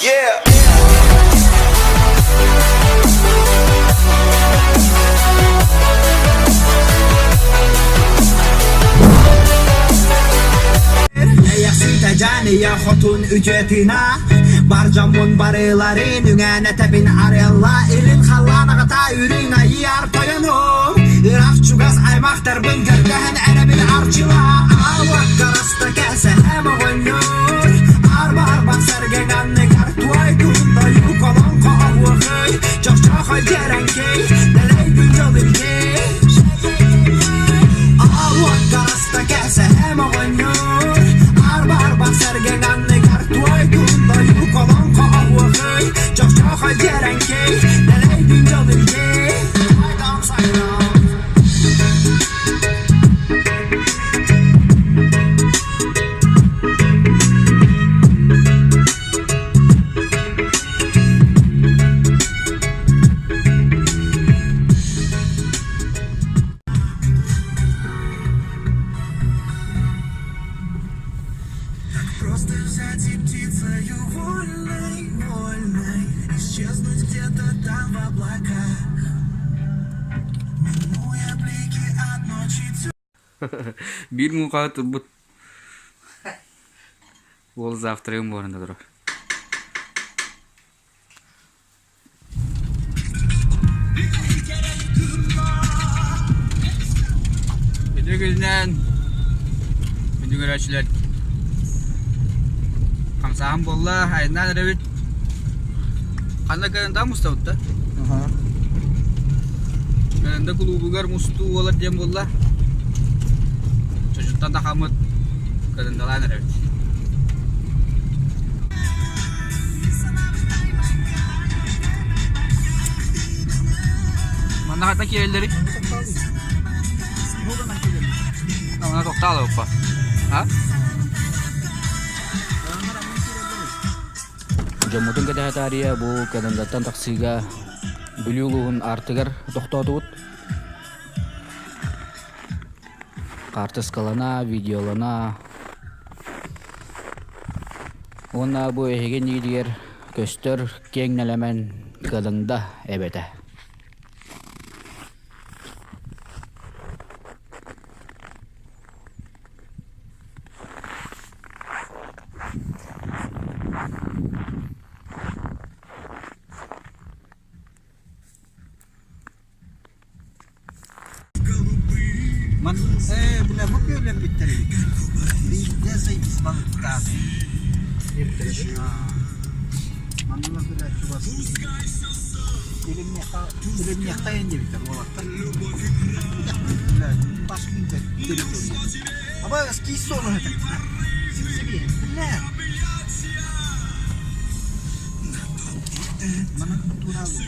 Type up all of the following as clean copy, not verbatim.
Yeah! Эйэхситэ хотун үтүөтүнэ Бар дьоммун барыларын үҥэн этэбин арыалла Илин халлаан аҕата үрүҥ айыар тойонум Ыраах чугас аймахтарбын көрдөһөн эрэбин арчыла Аллаккараста кэсэһэм оҕонньор Арба-арбах сэргэҥ анныгар туой тойуу колоҥхо оһуохай Чохчоохой дьэрэҥкэй дэлэй күн дьол илдьэй Аллаккараста кэсэһэм оҕонньор Арба-арбах сэргэҥ анныгар туой тойуу колоҥхо оһуохай Чохчоохой дьэрэҥкэй дэлэй күн дьол илдьэй Сайдам сайдам Просто взять и птицею вольной, вольной Исчезнуть где-то там в облаках Минуя блики от ночи Биир муҥхаҕа турбут уол завтрагын буһаран турар. Ити күнүнэн күндү көрөөччүлэр хамсааһын буолла, айаннаан эрэбит. Ханна кэлэн мустабыт да? Кэлэнда кулуубугар мустуу буолар диэн буолла. Чочуттан тахаммыт кылындалаан эрэбит. Манна хата киирэллэрий? Манна тохтаалыбыппа. А? Дьоммутун кэтэһэ таарыйа бу Кадандаттан тахсыыга Бүлүү улууһун аартыгар тохтоотубут. Хаартыскалана, видеолана. Уонна бу эһиги иннигитигэр көстөр киэҥ нэлэмэн Кыалыҥда эбэтэ. Ман ээ бля бу күөлэммиттэр эбит. Биирдэ заебись балыктаах. Манна бля чугас Илимниэххэ диэбиттэр уолаттар. Бля пашкинка территория. Аба скисону это. Сибиэ. Бля. Мана культуралы.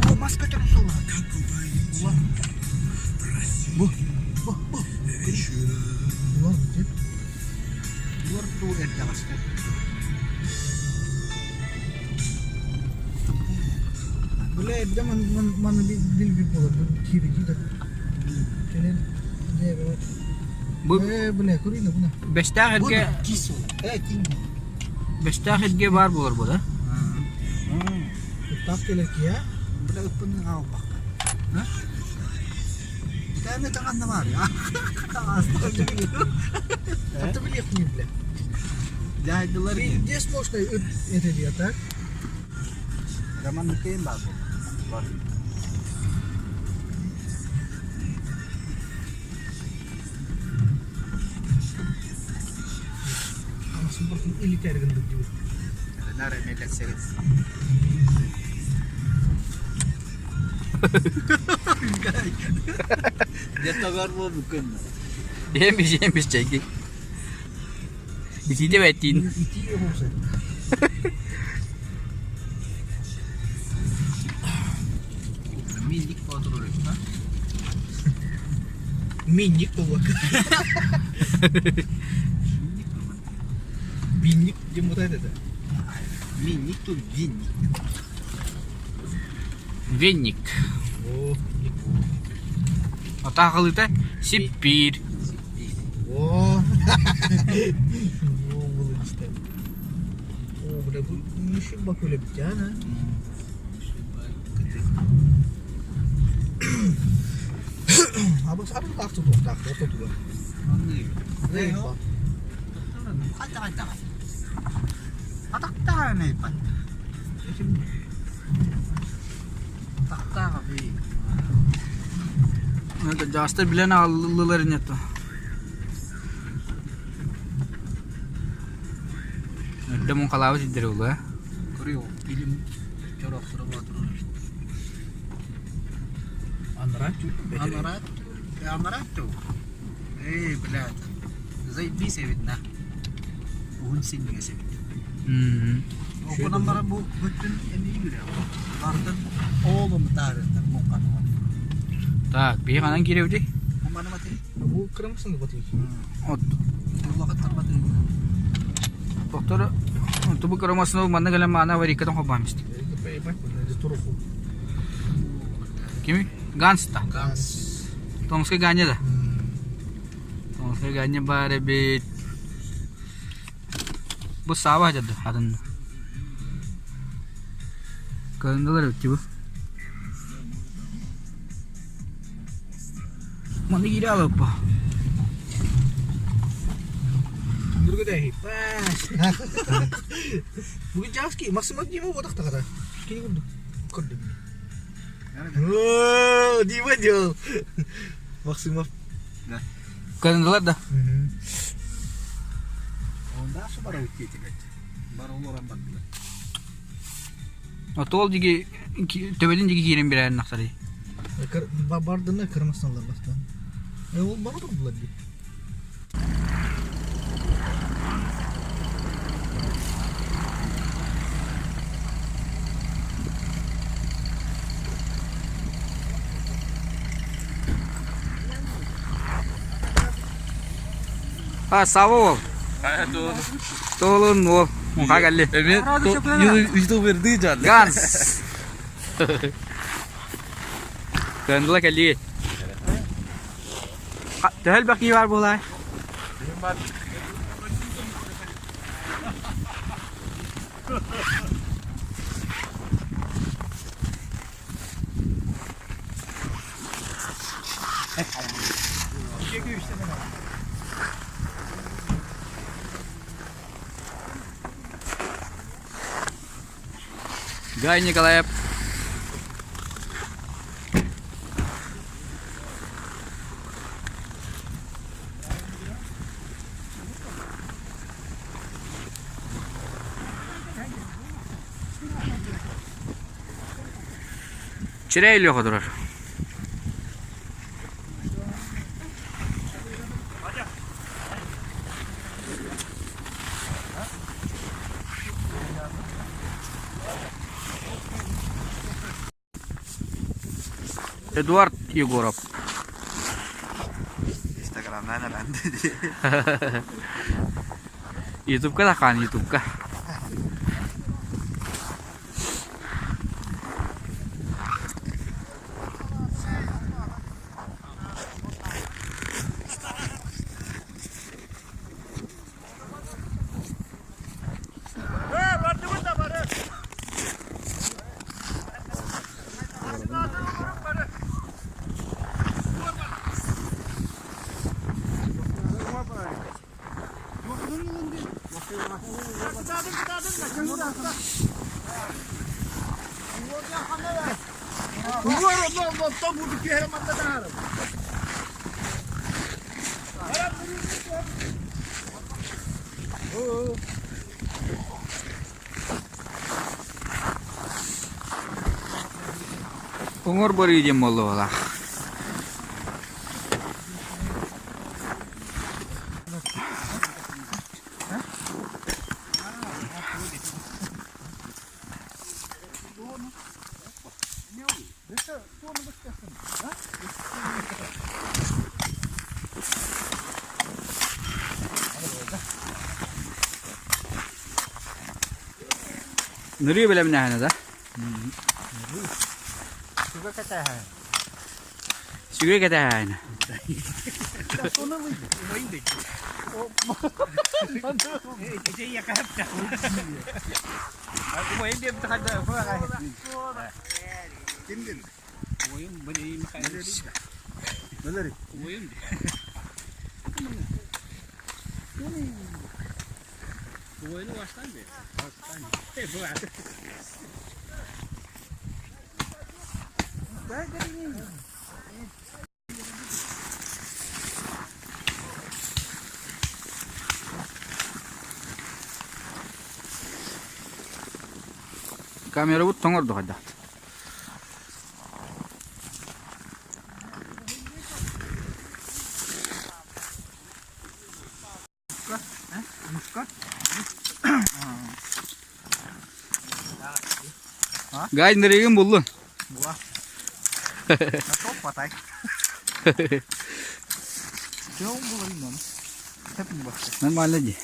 Бу мас көтөрүн суола. Бу. Бу. Бу. Буор туу эрдэҕэстэр. Бля, эрдэ маны билбит буолар киирдии да кэлэн Бу Э, бля, көрүнэ буна. Бэстээх эргэ Э, киин. Бэстээх эргэ баар буолар бу да? Ыттаах кэлэр киһи, Бля, ыппын аалбакка. Тәме таҥанна бар. Это билиэхпин бля. Дьаһайдылар Здесь можно это делать, так? Роман Микеин баар буолла. Илитэргин дуу. Эмис эмис чайги. Итиде бэттиин. Итии болса. Минник боллак. Бинник диэн бута этэ. Минник тут винник. Венник. О, винник. Атаахылыта сиппиир. О. О, было читать. О, бля, бу еще бакуля битяна. Абы абы тахты тохтах, ортотугар. Жастар билэн ааллылар инетто. Өрдө муҥхалаабыт сирдэрэ буолуо. Анарат Эй, блядь. Заебись видно. Уһун синньигэс эбит. Окунан баран бу бүттүн эмиэ үүрэ. Бардын оолун таарыттар муҥханы. Так, биһи ханан киирэбитий? Муҥханы баты. Бу кырамсың батый. От Улахаттан баты. доктор тубу кырамасыны манна кэлэн маана аварийкатын холбоон исти. Ебать, это туруху. Кими? Ганста. Ганс. Томскай Ганя да. Томскай Ганя баар эбит. Бу Сааба дьады атын. Кырындылар эбит бу. Маны киирэ алыппа. Бүргөдө паш. Бүгүн жаски Максимов Дима бодох тагара. Кини курдук көрдүм. О, Дима делал. Максимов. Кырындылар да. Онда шы бара өтті блядь. Бара олоран бардылар. Отол диги төбөтүн диги киирэн биэрэн нахсары. Бардына кырмасналар бастан. Э, ол бара турдулар ди. А, Сава ол. Толун ол. Муха кэлли. Ютуберды жан. Ганс. Кырындыла кэлли. Төһөл баки бар буолай. Гай Николаев. Чирей Леха турар. Эдуард Егоров. Инстаграмнан аранды. Ютубка да хаан Ютубка. Оҥор барыы диэн буолла Нырыы бэлэмнээһинэ да? Сүгэ кэтээһин. Сүгэ кэтээһинэ. Камерабыт тоҥордо хайдах. Гай нырыгын буллун. Була. Топ Нормально дии.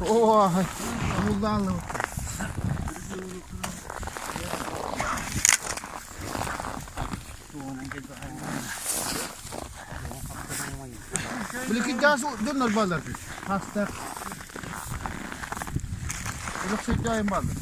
Оо, ууллаан Биликин дьоннор бааллар Хастах. Өлөксөйдөйүн бааллар.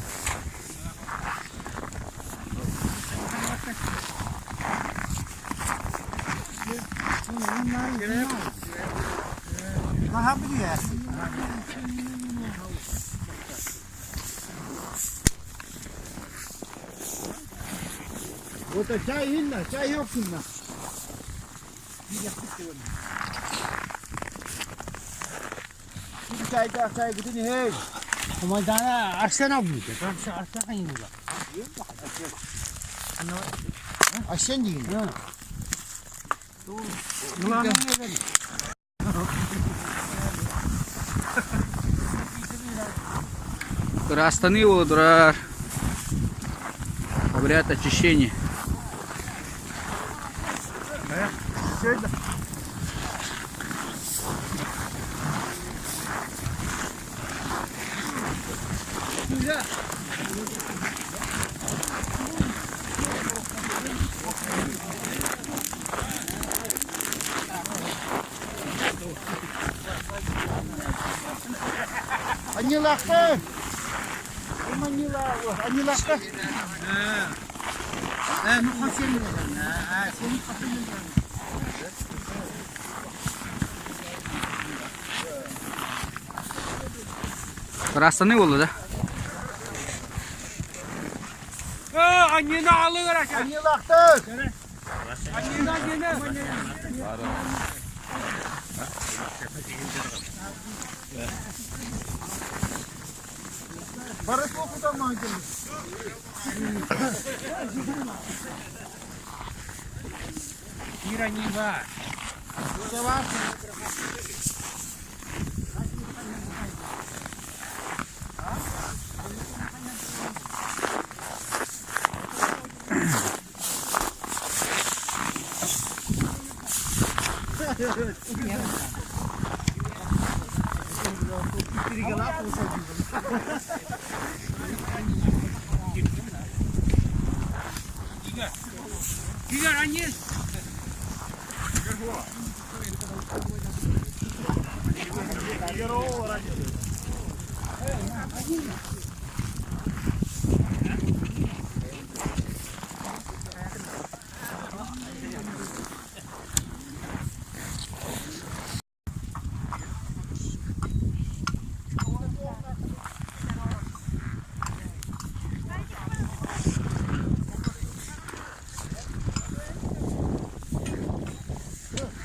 Вот чай инна, чай yok инна. Чай чай гидин hey. Арсен дейін. Ыраастаныы буола турар. Обряд очищения. Анилахта! Анилахта! Ыраастаныы буолла да? Анилахта! Барыс оқудан маған келді.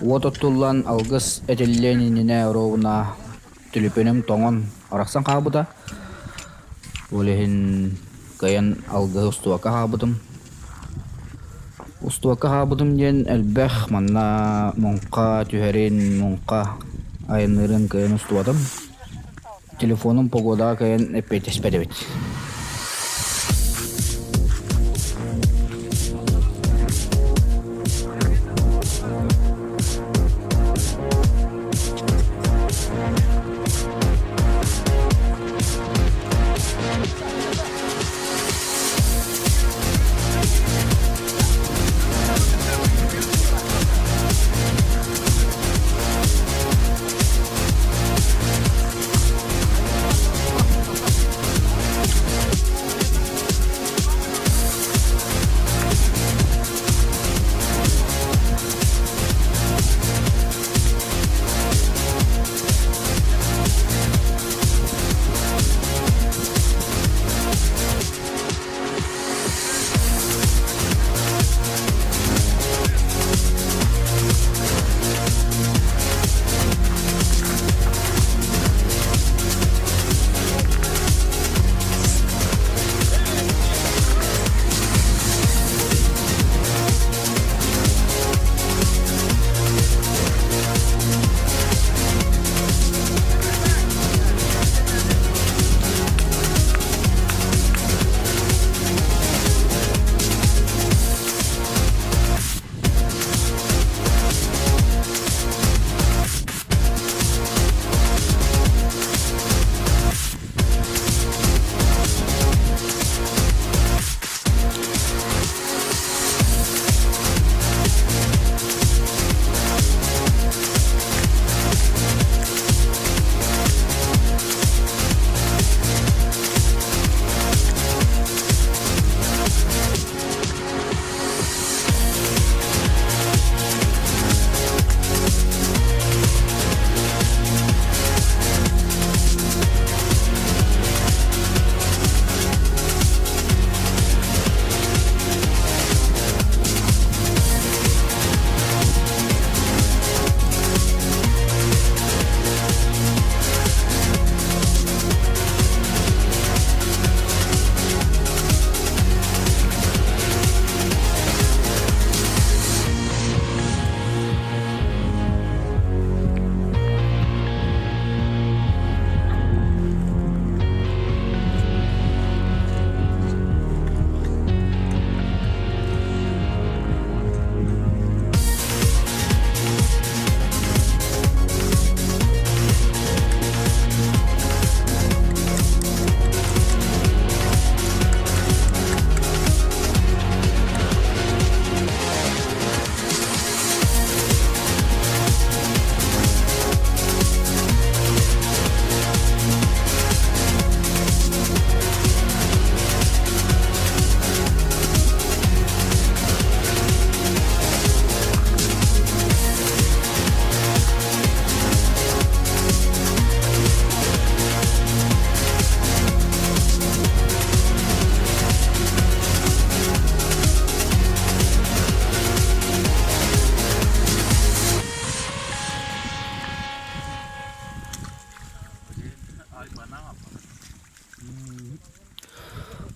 Уот оттуллан алгыс этиллиэн иннинэ оруобуна түлүпүөнүм тоҥон арахсан хаалбыта. Ол иһин кыайан алгыһы устубакка хаалбытым. Устубакка хаалбытым диэн элбэх манна муҥха түһэрин, муҥха айанныырын кыайан устубатым. Телефонум погодаҕа кыайан эппиэттэспэт эбит.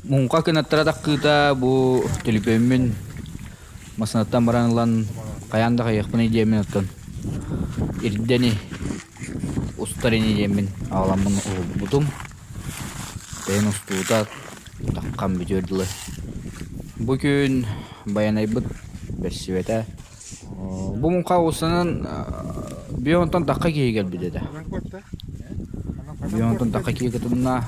Муҥха кынаттара таххыыта бу түлүпүөммүн массыынаттан баран ылан Хайаан да хайыахпыный диэммин оттон ирдэни устар ини диэммин аҕаламмын уһулбутум. Бэйэм устуута таххан бүтүөр дылы. Бу күн Байанайбыт бэрсибэтэ. Бу муҥха уустанан биэ онтон тахха киһи кэлбит этэ. Биэ онтон тахха киһи кытынна.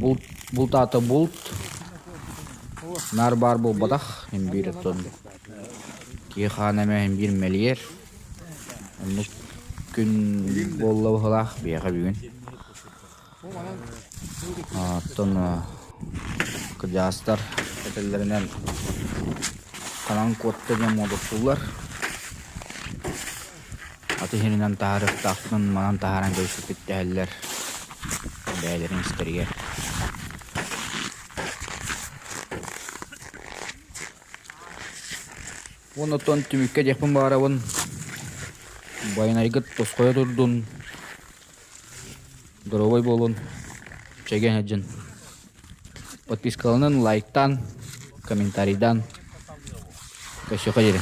Булт, булт аата булт. Наар баар буолбатах, иһин биир оттон киһи хаана эмэ иһин биир мэлийэр. Оннук күн буолла быһыылаах биһиэхэ бүгүн. Оттон кырдьаҕастар этэллэринэн ханан куотта диэн муодурсууллар. Аты иһинэн таһаарыахтаахпын манан таһааран кэбиспиппит дэһэллэр бэйэлэрин истэригэр. Уонна оттон түмүккэ диэхпин баҕарабын, Байанайгыт тосхойо турдун, доруобай буолун, чэгиэн сылдьын. Подпискаланан, лайктаан, комментарийдаан. Көрсүөххэ диэри.